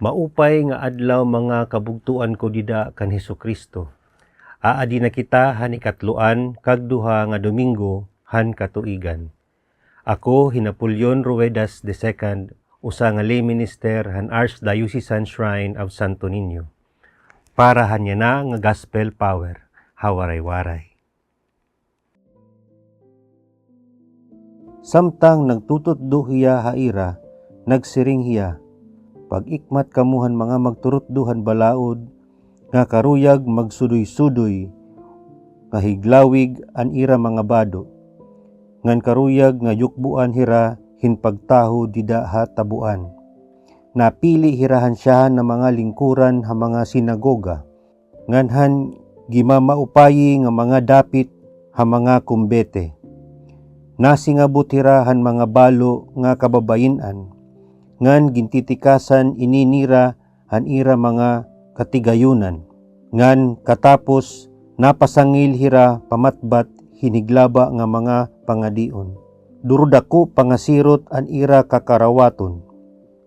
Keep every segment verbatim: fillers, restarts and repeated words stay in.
Maupay nga adlaw, mga kabugtoan ko dida kan Hesukristo. Aadi na kita han ikatloan kag duha nga Domingo han katuigan. Ako hi Napoleon Ruedas the second, usa nga lay minister han Archdiocesan Shrine of Santo Niño. Para han yana nga Gospel Power, ha Waray-Waray. Samtang nagtututdo hiya ha ira, nagsiring hiya, "Pag-ikmat kamo han mga magturutdo han balaod, nga karuyag magsudoy-sudoy, nga higlawig an ira mga bado, ngan karuyag nga yukboan hira hin pagtaho dida ha taboan. Napili hira han syahan nga mga lingkuran ha mga sinagoga, ngan han gimamaupayi nga mga dapit ha mga kumbete. Nasingabot hira han mga balo nga kababayin-an, ngan gintitikasan ini nira han ira mga katigayunan, ngan katapos napasangil hira pamatbat hin higlaba nga mga pangadion. Durudako pangasirot an ira kakarawaton."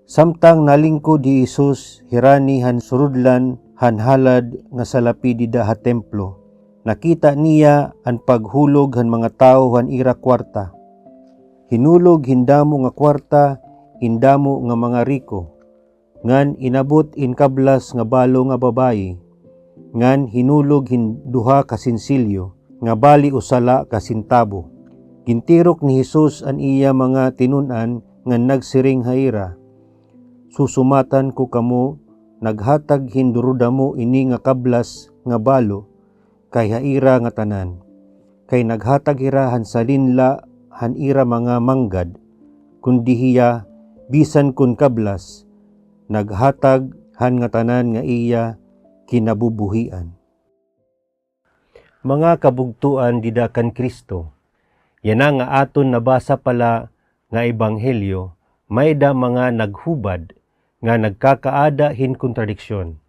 Samtang nalingkod hi Jesus hirani han surudlan han halad nga salapi dida ha templo, nakita niya an paghulog han mga tawo han ira kuwarta. Hinulog hin damo nga kuwarta in damo nga mga riko, ngan inabot in kablas nga balo nga babayi, ngan hinulog hin duha ka sensilyo, nga bali usa la ka sentabo. Gintirok ni Jesus an iya mga tinun-an ngan nagsiring ha ira, "Susumatan ko kamo, naghatag hin durudamo ini nga kablas nga balo kay ha ira ngatanan. Kay naghatag hira han salin la han ira mga manggad, kundi hiya, bisan kon kablas, naghatag han ngatanan nga iya kinabubuhian." Mga kabugtoan dida kan Kristo, yana nga aton nabasa pa la nga ebanghelyo, mayda mga naghubad nga nagkakaada hin kontradiksyon.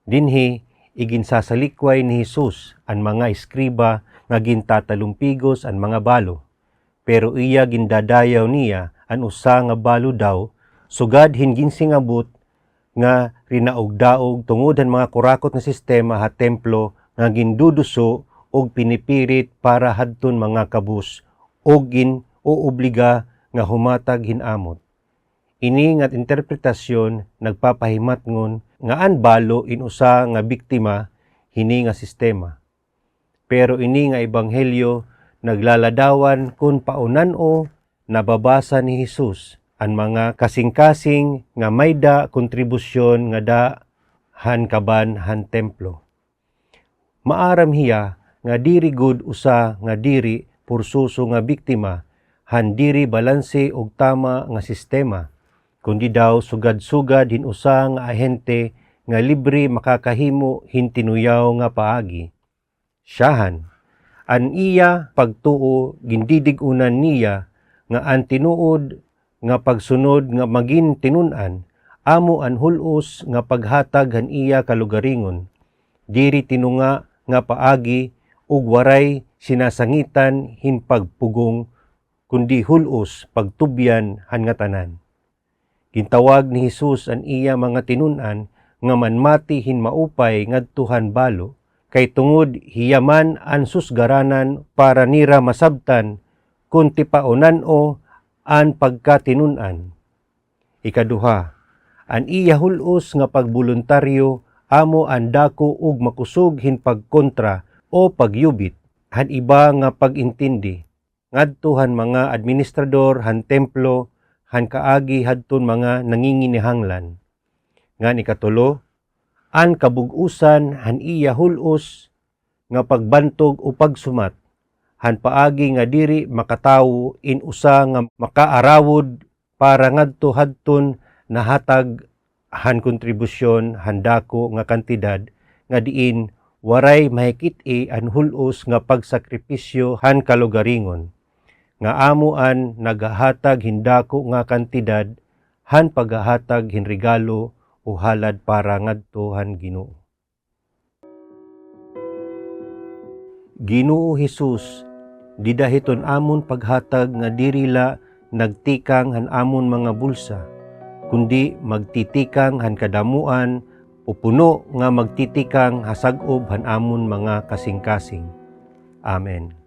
Dinhi, iginsasalikway ni Jesus an mga eskriba nga gintatalumpigos an mga balo. Pero iya gindadayaw niya an usa nga balo daw, sugad hin ginsingabot nga rinaog-daog tungod han mga kurakot nga sistema ha templo nga ginduduso ug pinipirit para hadton mga kabus ug gin-oobliga nga humatag hin amot. Ini nga interpretasyon nagpapahimatngon nga an balo in usa nga biktima hini nga sistema. Pero ini nga ebanghelyo naglaladawan kon paon nano nababasa ni Jesus an mga kasingkasing nga mayda kontribusyon nga da han kaban han templo. Maaram hiya nga diri gud usa nga diri porsoso nga biktima han diri balanse ug tama nga sistema, kundi daw sugad-sugad hin usa nga ahente nga libre makakahimo hin tinuyaw nga paagi. Syahan, an iya pagtuo gindidig-unan niya nga an tinuod nga pagsunod nga magin tinun-an, amo an hul-os nga paghatag han iya kalugaringon, diri tinunga nga paagi ug waray sinasangitan hin pagpugong, kundi hul-os pagtubyan han ngatanan. Gintawag ni Jesus an iya mga tinun-an nga manmati hin maupay ngadto han balo, kay tungod hiya man an susgaranan para nira masabtan kon tipaonan-o an pagkatinun-an. Ikaduha, an iya hul-os nga pagboluntaryo amo an dako ug makusog hin pagkontra o pagyubit han iba nga pag-intindi ngadto han mga administrador han templo han kaagi hadton mga nanginginahanglan. Ngan ikatulo, an kabug-osan han iya hul-os nga pagbantog o pagsumat han paagi nga diri makatawo in usa nga makaarawod para ngadto hadton nahatag han kontribusyon han dako nga kantidad nga diin waray mahikit-i an hul-os nga pagsakripisyo han kalugaringon, nga amo an naghahatag hin dako nga kantidad han paghahatag hin regalo o halad para ngadto han Ginoo. Ginoo Jesus, dida hiton amon paghatag nga diri la nagtikang han amon mga bulsa, kundi magtitikang han kadamuan o puno nga magtitikang ha sag-ob han amon mga kasingkasing. Amen.